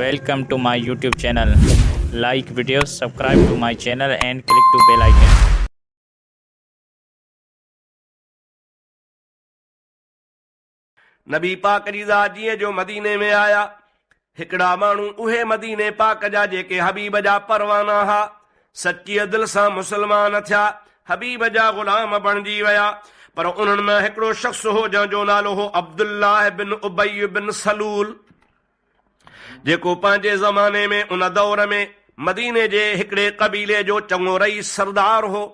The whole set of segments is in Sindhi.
Welcome to my YouTube channel like video subscribe to my channel and click to bell icon. نبي پاڪ جي ذات جيئن جو مديني ۾ آيا، هڪڙا ماڻهو اهي مديني پاڪ جا جيڪي حبيب جا پروانا ها، سچيء دل سان مسلمان ٿيا، حبيب جا غلام بڻجي ويا، پر انهن مان هڪڙو شخص هو جنهن جو نالو هو عبدالله بن ابي بن سلول. جيڪو پنهنجي زماني ۾ ان دور ۾ مديني جي هڪڙي قبيلي جو چڱو رئيس سردار هو،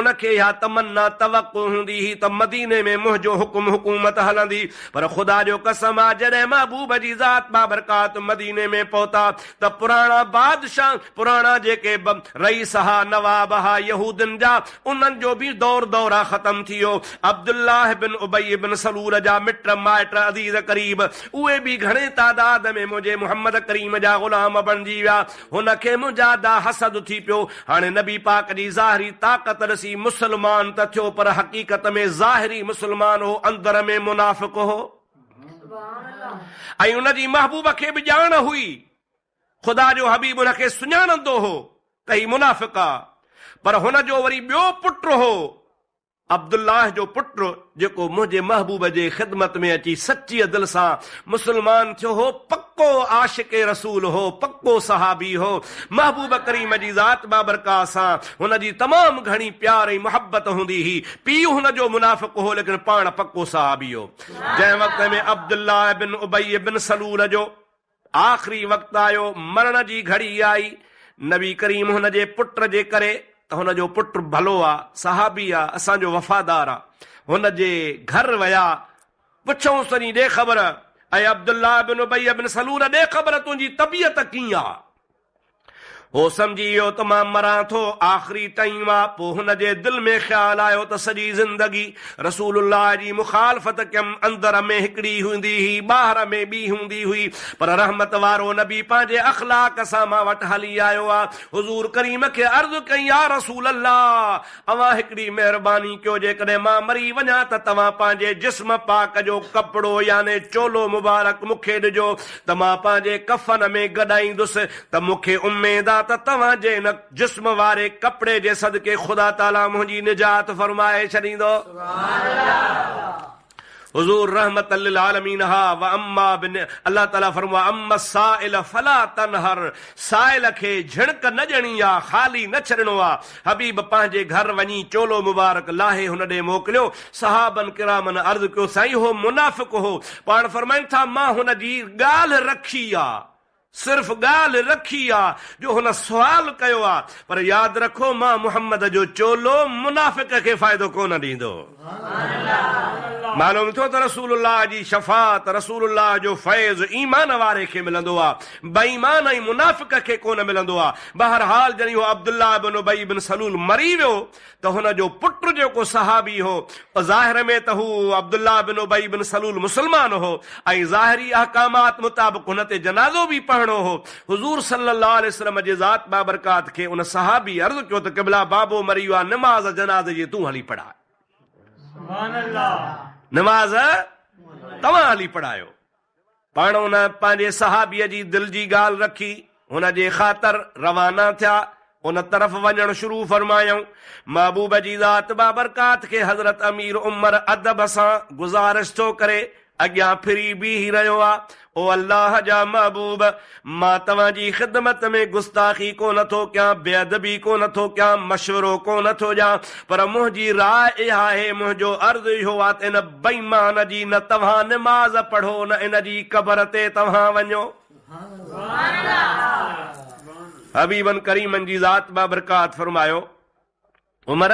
ان کي اها تمنا، توقع، هوندي هئي ته مديني ۾ منهنجو حڪم حڪومت هلندي، پر خدا جو قسم آ جڏهن محبوب جي ذات بابرڪات مديني ۾ پهتا ته پراڻا بادشاهه، پراڻا جيڪي رئيس ها، نواب ها يهودين جا، انهن جو به دور دورا ختم ٿي ويو. عبدالله بن ابي بن سلول جا مٽ مائٽ عزيز قريب اهي به گهڻي تعداد ۾ منهنجي محمد ڪريم جا غلام بڻجي ويا. هن کي منهنجا دا حسد ٿي پيو. هاڻي نبي پاڪ جي ظاهري طاقت ڏسي مسلمان ته ٿيو پر حقيقت ۾ ظاهري مسلمان هو اندر ۾ منافق هو. ۽ ان جي محبوب کي به ڄاڻ هئي. خدا جو حبيب ان کي سڃاڻندو هو ته هي منافق آ، پر هن جو وري ٻيو پٽ هو، عبدالله جو پٽ، جيڪو منهنجي محبوب جي خدمت ۾ اچي سچيء دل سان مسلمان ٿيو هو، پڪو عاشق رسول هو، پڪو صحابي هو، محبوب ڪريم جي ذات بابرڪات سان هن جي تمام گهڻي پيار ۽ محبت هوندي هئي، پيء هن جو منافق هو، ليڪن پاڻ پڪو صحابي هو. جنهن وقت ۾ عبدالله بن ابي بن سلول جو. آخري وقت آيو، مرڻ جي گهڙي آئي، نبي ڪريم هن جي پٽ جي ڪري ته هن جو پٽ ڀلو آ، صحابي آ، اسان جو وفادار آ، هن جي گهر ويا، پڇئونس وڃي ڏي خبر، اي عبدالله بن ابي بن سلول ڏي خبر تنهنجي طبيعت ڪيئن آ؟ هو سمجهي ويو ته مان مران ٿو، آخري ٽائيم آ، پوء هن جي دل ۾ خيال آيو ته سڄي زندگي رسول الله جي مخالفت ڪيم، اندر ۾ هڪڙي هوندي هئي، ٻاهر ۾ ٻي هوندي هئي، پر رحمت وارو نبي پنهنجي اخلاق سان مان وٽ هلي آيو آ، حضور ڪريم کي عرض ڪيائين يا رسول الله! اوهان هڪڙي مهرباني ڪيو جيڪڏهن مان مري وڃان ته توهان پنهنجي جسم پاڪ جو ڪپڙو يعني چولو مبارڪ مون کي ڏجو ته مان پنهنجي ڪفن ۾ گڏائيندس ته مون کي اميد آ ته توهان جي ان جسم واري ڪپڙي جي صدقي خدا تعاليٰ منهنجي نجات فرمائي ڇڏيندو. حضور رحمت للعالمين ها واما بن الله تعالي فرمايو اما السائل فلا تنهر سائل کي جهڻڪ نه ڏيڻي آ خالي نه ڇڏڻو آ حبيب پنهنجي گهر وڃي چولو مبارڪ لاهي هن ڏي موڪليو صحابن ڪرامن عرض ڪيو سائين هو منافق هو پاڻ فرمائن ٿا مان هن جي ڳالهه رکي آ صرف ڳالهه رکي آ جو هن سوال ڪيو آ پر ياد رکو مان محمد جو چولو منافق کي فائدو ڪونه ڏيندو. معلوم ٿيو ته رسول الله جي شفاعت رسول الله جو فيض ايمان واري کي ملندو آ بي ايمان ۽ منافق کي ڪونه ملندو آ. بهرحال جڏهن اهو عبدالله بن ابي بن سلول مري ويو ته هن جو پٽ جيڪو صحابي هو، ظاهر ۾ ته هو عبدالله بن ابي بن سلول مسلمان هو ۽ ظاهري احڪامات مطابق هن تي جنازو به پڙهڻو هو. حضور صلي الله عليه وسلم جي ذات بابرڪات کي ان صحابي عرض ڪيو ته قبلا بابو مري ويو آهي نماز جنازي جي تون هلي پڙهاء. نماز توهان هلي پڙهايو. پاڻ ان پنهنجي صحابيء جي دل جي ڳالهه رکي، هن جي خاطر روانا ٿيا، ان طرف وڃڻ شروع فرمايائون. محبوب جي ذات بابرڪات کي حضرت امير عمر ادب سان گذارش ٿو ڪري، اڳيان ڦري بيهي رهيو آ، او الله جا محبوب! مان توهان جي خدمت ۾ گستاخي ڪونه ٿو ڪيان، بي ادبي ڪونه ٿو ڪيان، مشورو ڪونه ٿو ڏيان، پر منهنجي راء اها آهي، منهنجو عرض اهو آهي ته ان بيمان جي نه توهان نماز پڙهو نه ان جي قبر تي توهان وڃو. حبيبن ڪريمن جي ذات بابرڪات فرمايو. عمر،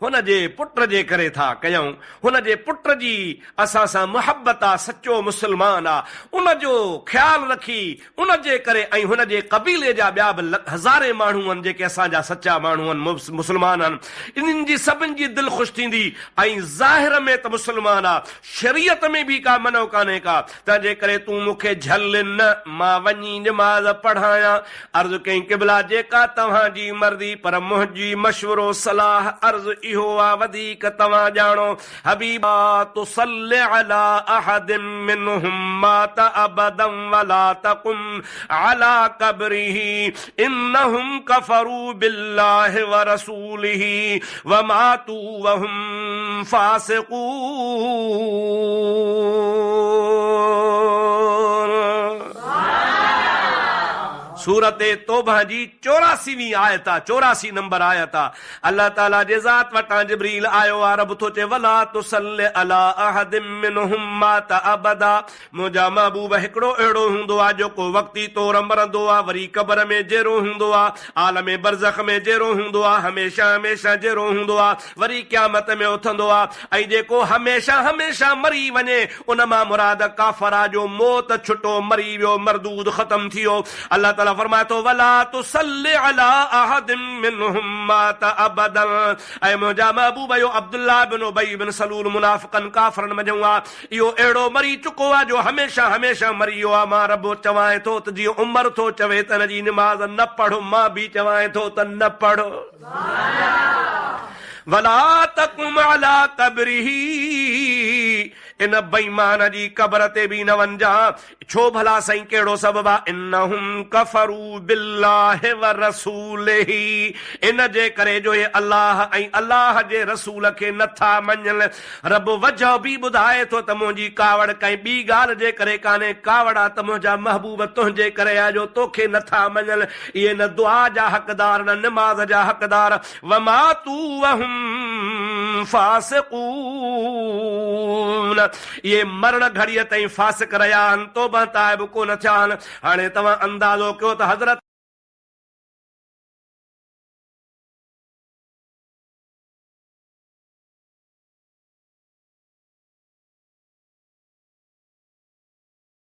هن جي پٽ جي ڪري ٿا ڪيون، هن جي پٽ جي اسان سان محبت آ، سچو مسلمان آ، ان جو خيال رکي ان جي ڪري ۽ هن جي قبيلي جا ٻيا به هزارين ماڻهو آهن جيڪي اسان جا سچا ماڻهو آهن، مسلمان آهن، انهن جي سڀن جي دل خوش ٿيندي ۽ ظاهر ۾ ته مسلمان آ، شريعت ۾ به ڪا منع ڪانهي ڪا، تنهنجي ڪري تون مون کي جهل نه، مان وڃي نماز پڙهايان. عرض ڪيائين، قبلا جيڪا توهان جي مرضي، پر منهنجي مشورو، صلاح، عرض اهو آ وڌيڪ توهان ڄاڻو. حبيب لا تصل علي احد منهم مات ابدا ولا تقم علي قبره انهم ڪفروا بالله ورسوله وماتوا وهم فاسقون. سورت توبه جي 84 وين آيت آ، 84 نمبر آيت آ. الله تعاليٰ جي ذات وٽان جبريل آيو آ، رب ٿو چئي، ولا تصل علي احد منهم مات ابدا منهنجا محبوب هڪڙو اهڙو هوندو آ جيڪو وقتي طور مرندو آ وري قبر ۾ جيئرو هوندو آ، عالم برزخ ۾ جيئرو هوندو آ، هميشه هميشه جيئرو هوندو آ، وري قيامت ۾ اٿندو آ ۽ جيڪو هميشه هميشه مري وڃي ان مان مراد ڪافر آ جو موت ڇٽو مري ويو مردود ختم ٿي ويو. الله تعاليٰ فرمائي ٿو، ولا تصل علي احد منهم مات ابدا اي منهنجا محبوب اهو عبدالله بن ابي بن سلول منافقن ڪافرن منجهون آ اهو اهڙو مري چڪو آ جو هميشه هميشه مري ويو آ مان رب چوانء ٿو ته جيئن عمر ٿو چوي ته هن جي نماز نه پڙهه مان به چوانء ٿو ته نه پڙهه. ولا تقم علي قبره ان بيمان جي قبر تي به نه وڃجان ڇو ڀلا سائين ڪهڙو سبب آ انهم ڪفروا بالله ورسوله ان جي ڪري جو اهي الله ۽ الله جي رسول کي نه ٿا مڃن رب وجهه به ٻڌائي ٿو ته منهنجي ڪاوڙ ڪنهن ٻي ڳالهه جي ڪري ڪانهي ڪاوڙ آ ته منهنجا محبوب تنهنجي ڪري آ جو توکي نه ٿا مڃن اهي نه دعا جا حقدار نه نماز جا حقدار وماتوا وهم فاسقون اهي مرڻ گهڙيء تائين فاسق رهيا آهن، توبه تائب ڪونه ٿيا آهن. هاڻي توهان اندازو ڪيو ته حضرت.